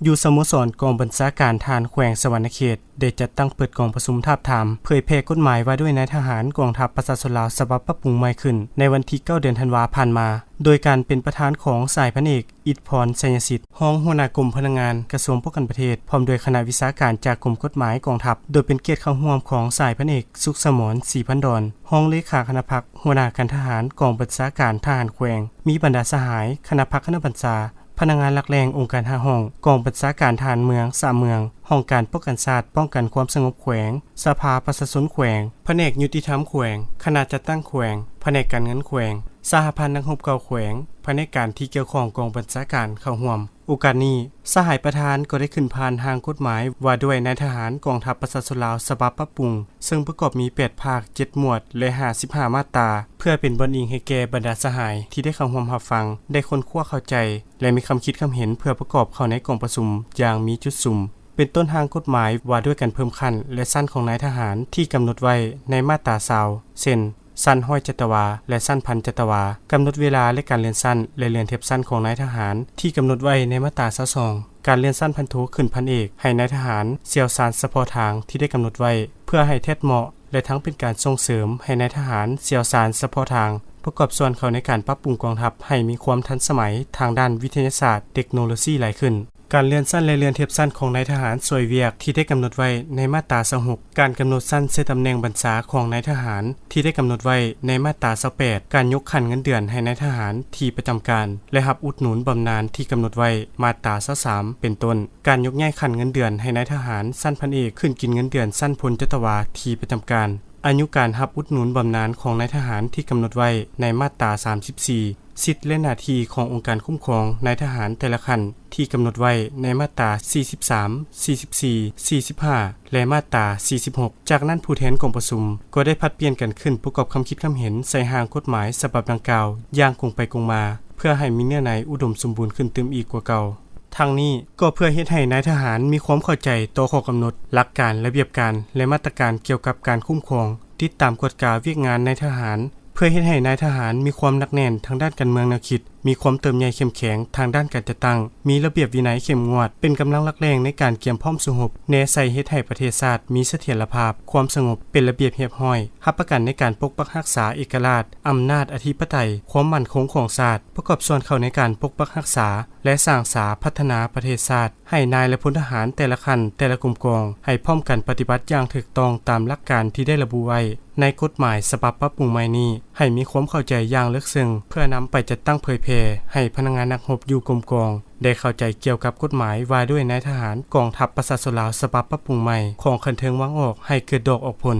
ຢູ່ສະໂມສອນກອງບັນຊາການທະຫານແຂວງສະຫວັນນະເຂດ ໄດ້ຈັດຕັ້ງເປີດກອງປະຊຸມທາບທາມເຜີຍແຜ່ກົດໝາຍວ່າດ້ວຍນາຍທະຫານກອງທັບປະຊາຊົນລາວ ສະບັບປັບປຸງໃໝ່ຂຶ້ນ ໃນວັນທີເກົ້າ ເດືອນທັນວາຜ່ານມາ, ໂດຍການເປັນປະທານຂອງສາຍພັນເອກ ອິດພອນ ໄຊຍະສິດ ຮອງຫົວໜ້າກົມພະນັກງານ ກະຊວງປ້ອງກັນປະເທດ ພ້ອມດ້ວຍຄະນະວິຊາການຈາກກົມກົດໝາຍກອງທັບ ໂດຍເປັນກຽດເຂົ້າຮ່ວມຂອງສາຍພັນເອກ ສຸກສະໝອນ ສີພັນດອນ ຮອງເລຂາຄະນະພັກ ຫົວໜ້າການທະຫານກອງບັນຊາການທະຫານແຂວງ, ມີບັນດາສະຫາຍຄະນະພັກຄະນະບັນຊາ, ພະນັກງານຫຼັກແຫຼ່ງອົງການຫ້າຫ້ອງ, ກອງບັນຊາການທະຫານເມືອງ ສາມເມືອງ, ຫ້ອງການປ້ອງກັນຊາດ, ປ້ອງກັນຄວາມສະຫງົບແຂວງ, ສະພາປະຊາຊົນແຂວງ, ພະແນກຍຸຕິທຳແຂວງ, ຄະນະຈັດຕັ້ງແຂວງ, ພະແນກການເງິນແຂວງ, ສະຫະພັນນັກຮົບເກົ່າແຂວງ, ພະແນກການທີ່ກ່ຽວຂ້ອງກອງບັນຊາການເຂົ້າຮ່ວມ. ໂອກາດນີ້, ສະຫາຍປະທານກໍໄດ້ຂຶ້ນຜ່ານຮ່າງກົດໝາຍວ່າດ້ວຍນາຍທະຫານກອງທັບປະຊາຊົນລາວ ສະບັບປັບປຸງ, ເຊິ່ງປະກອບມີແປດພາກ, ເຈັດໝວດ ແລະ ຫ້າສິບຫ້າມາດຕາ, ເພື່ອເປັນບ່ອນອີງໃຫ້ແກ່ບັນດາສະຫາຍທີ່ໄດ້ເຂົ້າຮ່ວມຮັບຟັງ, ໄດ້ຄົ້ນຄວ້າເຂົ້າໃຈ ແລະ ມີຄຳຄິດຄຳເຫັນເພື່ອປະກອບເຂົ້າໃນກອງປະຊຸມຢ່າງມີຈຸດສຸມ. ເປັນຕົ້ນຮ່າງກົດໝາຍວ່າດ້ວຍການເພີ່ມຂັ້ນ ແລະ ຊັ້ນຂອງນາຍທະຫານທີ່ກຳນົດໄວ້ໃນມາດຕາຊາວ ເຊັ່ນ ຊັ້ນຮ້ອຍຈັດຕະວາ ແລະ ຊັ້ນພັນຈັດຕະວາ, ກຳນົດເວລາ ແລະ ການເລື່ອນຊັ້ນ ແລະ ເລື່ອນທຽບຊັ້ນຂອງນາຍທະຫານທີ່ກຳນົດໄວ້ໃນມາດຕາຊາວສອງ, ການເລື່ອນຊັ້ນພັນໂທຂຶ້ນພັນເອກໃຫ້ນາຍທະຫານຊ່ຽວຊານສະເພາະທາງທີ່ໄດ້ກຳນົດໄວ້ ເພື່ອໃຫ້ແທດເໝາະ ແລະ ທັງເປັນການສົ່ງເສີມໃຫ້ນາຍທະຫານຊ່ຽວຊານສະເພາະທາງ ປະກອບສ່ວນເຂົ້າໃນການປັບປຸງກອງທັບໃຫ້ມີຄວາມທັນສະໄໝທາງດ້ານວິທະຍາສາດ, ເຕັກໂນໂລຊີຫຼາຍຂຶ້ນ. ການເລື່ອນຊັ້ນ ແລະ ເລື່ອນທຽບຊັ້ນຂອງນາຍທະຫານຊ່ວຍວຽກທີ່ໄດ້ກຳນົດໄວ້ໃນມາດຕາຊາວຫົກ, ການກຳນົດຊັ້ນເຊື່ອຕຳແໜ່ງບັນຊາຂອງນາຍທະຫານທີ່ໄດ້ກຳນົດໄວ້ໃນມາດຕາຊາວແປດ, ການຍົກຂັ້ນເງິນເດືອນໃຫ້ນາຍທະຫານທີ່ປະຈຳການ ແລະ ຮັບອຸດໜູນບຳນານທີ່ກຳນົດໄວ້ມາດຕາຊາວສາມ ເປັນຕົ້ນ, ການຍົກຍ້າຍຂັ້ນເງິນເດືອນໃຫ້ນາຍທະຫານຊັ້ນພັນເອກຂຶ້ນກິນເງິນເດືອນຊັ້ນພົນຈັດຕະວາທີ່ປະຈຳການ, ອາຍຸການຮັບອຸດໜູນບຳນານຂອງນາຍທະຫານທີ່ກຳນົດໄວ້ໃນມາດຕາສາມສິບສີ່, ສິດ ແລະ ໜ້າທີ່ຂອງອົງການຄຸ້ມຄອງນາຍທະຫານແຕ່ລະຂັ້ນທີ່ກຳນົດໄວ້ໃນມາດຕາສີ່ສິບສາມ, ສີ່ສິບສີ່, ສີ່ສິບຫ້າ ແລະ ມາດຕາສີ່ສິບຫົກ. ຈາກນັ້ນຜູ້ແທນກອງປະຊຸມກໍໄດ້ຜັດປ່ຽນກັນຂຶ້ນປະກອບຄຳຄິດຄຳເຫັນໃສ່ຮ່າງກົດໝາຍສະບັບດັ່ງກ່າວຢ່າງກົງໄປກົງມາ ເພື່ອໃຫ້ມີເນື້ອໃນອຸດົມສົມບູນຂຶ້ນຕື່ມອີກກວ່າເກົ່າ. ທັງນີ້ກໍເພື່ອເຮັດໃຫ້ນາຍທະຫານມີຄວາມເຂົ້າໃຈຕໍ່ຂໍ້ກຳນົດ, ຫຼັກການ, ລະບຽບການ ແລະ ມາດຕະການກ່ຽວກັບການຄຸ້ມຄອງ, ຕິດຕາມກວດກາວຽກງານນາຍທະຫານ, ເພື່ອເຮັດໃຫ້ນາຍທະຫານມີຄວາມໜັກແໜ້ນທາງດ້ານການເມືອງແນວຄິດ, ມີຄວາມເຕີບໃຫຍ່ເຂັ້ມແຂງທາງດ້ານການຈັດຕັ້ງ, ມີລະບຽບວິໄນເຂັ້ມງວດ, ເປັນກຳລັງຫຼັກແຫຼ່ງໃນການກຽມພ້ອມສູ້ຮົບ, ແນໃສ່ເຮັດໃຫ້ປະເທດຊາດມີສະຖຽນລະພາບ, ຄວາມສະຫງົບ, ເປັນລະບຽບຮຽບຮ້ອຍ, ຮັບປະກັນໃນການປົກປັກຮັກສາເອກະລາດ, ອຳນາດອະທິປະໄຕ, ຄວາມໝັ້ນຄົງຂອງຊາດ, ປະກອບສ່ວນເຂົ້າໃນການປົກປັກຮັກສາ ແລະ ສ້າງສາພັດທະນາປະເທດຊາດ ໃຫ້ນາຍ ແລະ ພົນທະຫານແຕ່ລະຂັ້ນ, ແຕ່ລະກົມກອງ ໃຫ້ພ້ອມກັນປະຕິບັດຢ່າງຖືກຕ້ອງຕາມຫຼັກການທີ່ໄດ້ລະບຸໄວ້ໃນກົດໝາຍສະບັບປັບປຸງໃໝ່ນີ້ ໃຫ້ມີຄວາມເຂົ້າໃຈຢ່າງເລິກເຊິ່ງ ເພື່ອນຳໄປຈັດຕັ້ງເຜີຍແຜ່ໃຫ້ພະນັກງານນັກຮົບຢູ່ກົມກອງ ໄດ້ເຂົ້າໃຈກ່ຽວກັບກົດໝາຍວ່າດ້ວຍນາຍທະຫານກອງທັບປະຊາຊົນລາວສະບັບປັບປຸງໃໝ່ຂອງຂັ້ນເທິງວາງອອກໃຫ້ເກີດດອກອອກຜົນ.